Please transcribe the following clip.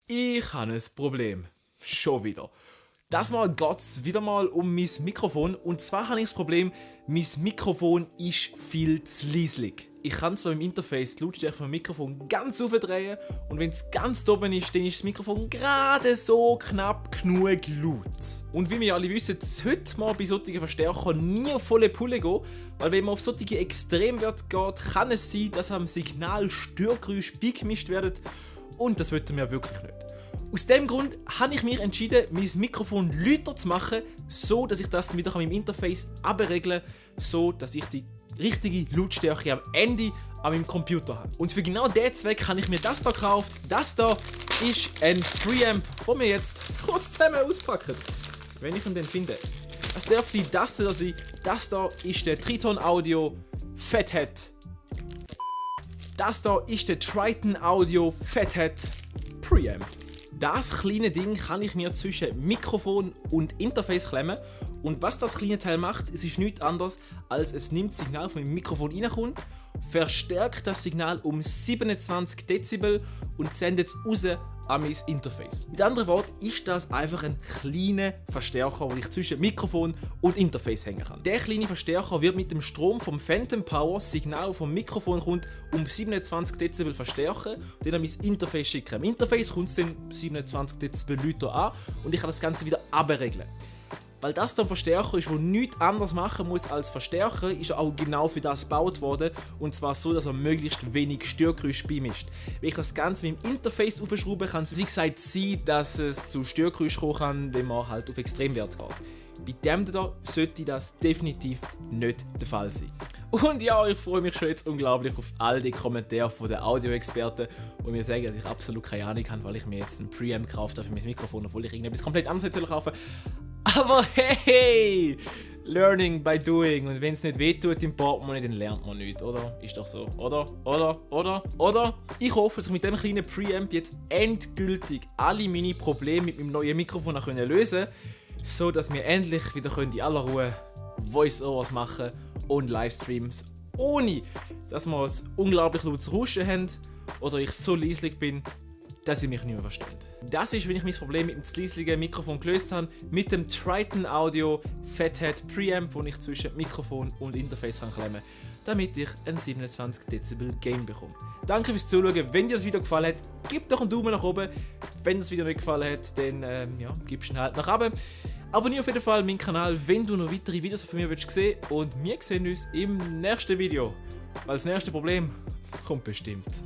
Ich habe ein Problem. Schon wieder. Das Mal geht es wieder mal um mein Mikrofon. Und zwar habe ich das Problem, mein Mikrofon ist viel zu leislich. Ich kann zwar im Interface die Lautstärke vom Mikrofon ganz aufdrehen und wenn es ganz oben ist, dann ist das Mikrofon gerade so knapp genug laut. Und wie wir alle wissen, sollte man bei solchen Verstärkern nie auf volle Pulle gehen, weil wenn man auf solche Extremwerte geht, kann es sein, dass am Signal Störgeräusche beigemischt werden und das wollten wir wirklich nicht. Aus diesem Grund habe ich mich entschieden, mein Mikrofon lauter zu machen, so dass ich das wieder an meinem Interface abregeln kann, so dass ich die richtige Lautstärke am Ende an meinem Computer habe. Und für genau diesen Zweck habe ich mir das hier gekauft. Das hier ist ein Preamp, den wir jetzt kurz zusammen auspacken, wenn ich ihn dann finde. Das dürfte das hier sein. Das hier ist der Triton Audio Fathead. Das hier ist der Triton Audio Fathead Preamp. Das kleine Ding kann ich mir zwischen Mikrofon und Interface klemmen und was das kleine Teil macht, es ist nichts anderes, als es nimmt das Signal von meinem Mikrofon reinkommt, verstärkt das Signal um 27 Dezibel und sendet es raus an mein Interface. Mit anderen Worten ist das einfach ein kleiner Verstärker, den ich zwischen Mikrofon und Interface hängen kann. Der kleine Verstärker wird mit dem Strom vom Phantom Power das Signal vom Mikrofon kommt um 27 Dezibel verstärken und dann an mein Interface schicken. Im Interface kommt es dann 27 Dezibel lauter an und ich kann das Ganze wieder abregeln. Weil das dann Verstärker ist, der nichts anderes machen muss als Verstärker, ist er auch genau für das gebaut worden. Und zwar so, dass er möglichst wenig Störgeräusche beimischt. Wenn ich das Ganze mit dem Interface aufschraube, kann es wie gesagt sein, dass es zu Störgeräuschen kommen kann, wenn man halt auf Extremwert geht. Bei dem hier sollte das definitiv nicht der Fall sein. Und ja, ich freue mich schon jetzt unglaublich auf all die Kommentare von den Audioexperten, die mir sagen, dass ich absolut keine Ahnung habe, weil ich mir jetzt einen Preamp gekauft habe für mein Mikrofon, obwohl ich irgendetwas komplett anderes hätte kaufen sollen. Aber hey, learning by doing. Und wenn es nicht wehtut im Portemonnaie, dann lernt man nichts, oder? Ist doch so, oder? Ich hoffe, dass ich mit diesem kleinen Preamp jetzt endgültig alle meine Probleme mit meinem neuen Mikrofon lösen kann, so dass wir endlich wieder in aller Ruhe Voice-Overs machen und Livestreams, ohne dass wir ein unglaublich lautes Rauschen haben oder ich so leislich bin, dass ihr mich nicht mehr versteht. Das ist, wenn ich mein Problem mit dem zu leislichen Mikrofon gelöst habe, mit dem Triton Audio Fathead Preamp, den ich zwischen Mikrofon und Interface klemmen kann, damit ich ein 27 Dezibel Gain bekomme. Danke fürs Zuschauen. Wenn dir das Video gefallen hat, gib doch einen Daumen nach oben. Wenn das Video nicht gefallen hat, dann gibst du ihn halt nach oben. Abonniere auf jeden Fall meinen Kanal, wenn du noch weitere Videos von mir sehen willst. Und wir sehen uns im nächsten Video. Weil das nächste Problem kommt bestimmt.